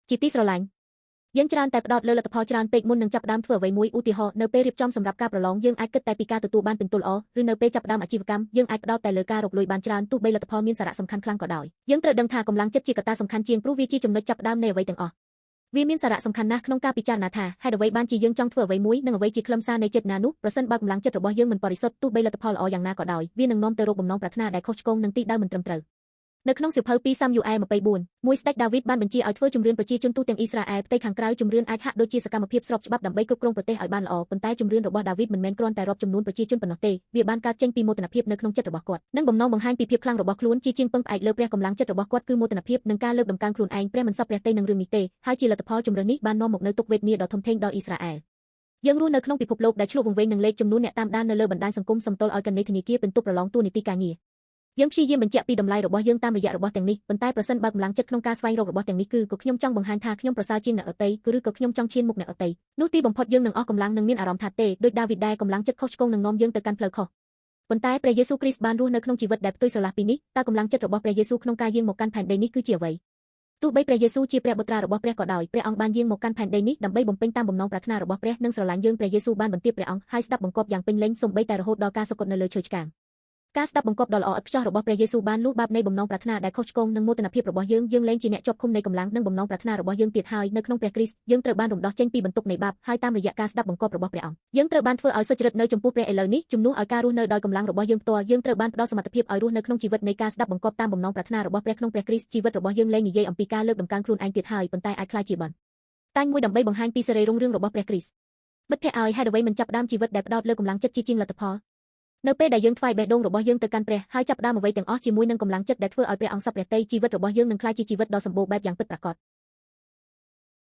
ជាទីស្រឡាញ់យើងច្រើនតែផ្ដោតលើលទ្ធផលច្រើនពេកមុននឹងចាប់ផ្ដើមធ្វើអ្វីមួយឧទាហរណ៍នៅពេលរៀបចំសម្រាប់ការប្រឡងយើងអាចគិតតែពីការទទួលបានពិន្ទុល្អឬនៅពេលចាប់ផ្ដើមអាជីវកម្មយើងអាចផ្ដោតតែលើការរកលុយបានច្រើនទោះបីលទ្ធផលមានសារៈសំខាន់ខ្លាំងក៏ដោយយើងត្រូវដឹងថាកម្លាំងចិត្តជាកត្តាសំខាន់ជាងព្រោះវាជាចំណុចចាប់ផ្ដើមនៃអ្វីទាំងអស់វាមានសារៈសំខាន់ណាស់ក្នុងការពិចារណាថាហេតុអ្វីបានជាយើងចង់ធ្វើអ្វីមួយនិងអ្វីជាខ្លឹមសារនៃចេតនានោះប្រសិនបើកម្លាំងចិត្តរបស់យើងមិនបរិសុទ្ធទោះបីលទ្ធផលល្អយ៉ាងណាក៏ដោយវានឹងនាំទៅរកបំណងប្រាថ្នាដែលខុសឆ្គងនិងទិសដៅមិនត្រឹមត្រូវនៅក្នុងសៀវភៅ2សាមយូអែ24មួយស្ដេចដាវីតបានបញ្ជាឲ្យធ្វើជំរឿនប្រជាជនទូទាំងអ៊ីស្រាអែលផ្ទៃខាងក្រៅជំរឿនអាចហាក់ដូចជាសកម្មភាពស្របច្បាប់ដើម្បីគ្រប់គ្រងប្រទេសឲ្យបានល្អប៉ុន្តែជំរឿនរបស់ដាវីតមិនមែនគ្រាន់តែរាប់ចំនួនប្រជាជនប៉ុណ្ណោះទេវាបានកើតចេញពីមោទនភាពនៅក្នុងចិត្តរបស់គាត់និងបំណងបង្ហាញពីភាពខ្លាំងរបស់ខ្លួនជាជាងពឹងផ្អែកលើព្រះកម្លាំងចិត្តរបស់គាត់គឺមោទនភាពនិងការលើកតម្កើងខ្លួនឯងព្រះមិនសព្វព្រះទ័យនឹងរឿងនេះទេហើយជាលទ្ធផលជំរឿននេះបាននាំមកនូវទុក្ខវេទនាដ៏ធំធេងដល់អ៊ីស្រាអែលយើងរស់នៅក្នុងពិភពលោកដែលឆ្លុះវង្វេងនឹងលេខចំនួនអ្នកតាមដាននៅលើបណ្ដាញសង្គមសំទល់ឲ្យកណិធនាគារពិន្ទុប្រឡងតួនាទីការងារយើងព្យាយាមបញ្ជាក់ពីតម្លៃរបស់យើងតាមរយៈរបស់ទាំងនេះប៉ុន្តែប្រសិនបើកម្លាំងចិត្តក្នុងការស្វែងរករបស់ទាំងនេះគឺក៏ខ្ញុំចង់បង្ហាញថាខ្ញុំប្រសើរជាងអ្នកដទៃឬក៏ខ្ញុំចង់ឈានមុខអ្នកដទៃនោះទីបំផុតយើងនឹងអស់កម្លាំងនិងមានអារម្មណ៍ថាទេដោយដាវីតដែរកម្លាំងចិត្តខុសឆ្គងនឹងនាំយើងទៅកាន់ផ្លូវខុសប៉ុន្តែព្រះយេស៊ូវគ្រីស្ទបានរស់នៅក្នុងជីវិតដែលផ្ទុយស្រឡះពីនេះតើកម្លាំងចិត្តរបស់ព្រះយេស៊ូវក្នុងការយាងមកកាន់ផែនដីនេះគឺជាអ្វីទោះបីព្រះយេស៊ូវជាព្រះបុត្រារបស់ព្រះក៏ដោយព្រះអង្គបានយាងមកកាន់ផែនដីនេះដើម្បីបំពេញតាមបំណងប្រាថ្នារបស់ព្រះនិងស្រឡាញ់យើងព្រះយេស៊ូវបានបន្ទាបព្រះអង្គហើយស្ដាប់បង្គាប់យ៉ាងពេញលេញសូម្បីតែរហូតដល់ការសុគតនៅលើឈើឆ្កាងការស្ដាប់បង្គាប់ដ៏ល្អឥតខ្ចោះរបស់ព្រះយេស៊ូវបានលុះបាបនៃបំណងប្រាថ្នាដែលខុសឆ្គងនិងមោទនភាពរបស់យើងយើងលែងជាអ្នកជាប់ឃុំនៃកម្លាំងនិងបំណងប្រាថ្នារបស់យើងទៀតហើយនៅក្នុងព្រះគ្រីស្ទយើងត្រូវបានរំដោះចេញពីបន្ទុកនៃបាបហើយតាមរយៈការស្ដាប់បង្គាប់របស់ព្រះអង្គយើងត្រូវបានធ្វើឲ្យសុចរិតនៅចំពោះព្រះឥឡូវនេះជំនួសឲ្យការរស់នៅដោយកម្លាំងរបស់យើងផ្ទាល់យើងត្រូវបានផ្ដល់សមត្ថភាពឲ្យរស់នៅក្នុងជីវិតនៃការស្ដាប់បង្គាប់តាមបំណងប្រាថ្នារបស់ព្រះក្នុងព្រះគ្រីស្ទជីវិតរបស់យើងលែងនិយាយអំពីការលើកតម្កើងខ្លួនឯងទៀតហើយប៉ុន្តែអាចក្លាយជាបណ្ដាញមួយដើម្បីបង្ហាញពីសេរីរុងរឿងរបស់ព្រះគ្រីស្ទមិត្តភក្តិឲ្យហេតុអ្វីមិនចាប់ផ្ដើមជីវិតដែលផ្ដោតលើកម្លាំងចិត្តជាជាងលទ្ធផលនៅពេលដែលយើងថ្វាយបេះដូងរបស់យើងទៅកាន់ព្រះហើយចាប់ផ្ដើមអ្វីទាំងអស់ជាមួយនឹងកម្លាំងចិត្តដែលធ្វើឲ្យព្រះអង្គសព្វព្រះទ័យជីវិតរបស់យើងនឹងក្លាយជាជីវិតដ៏សម្បូរបែបយ៉ាងពិតប្រាកដ។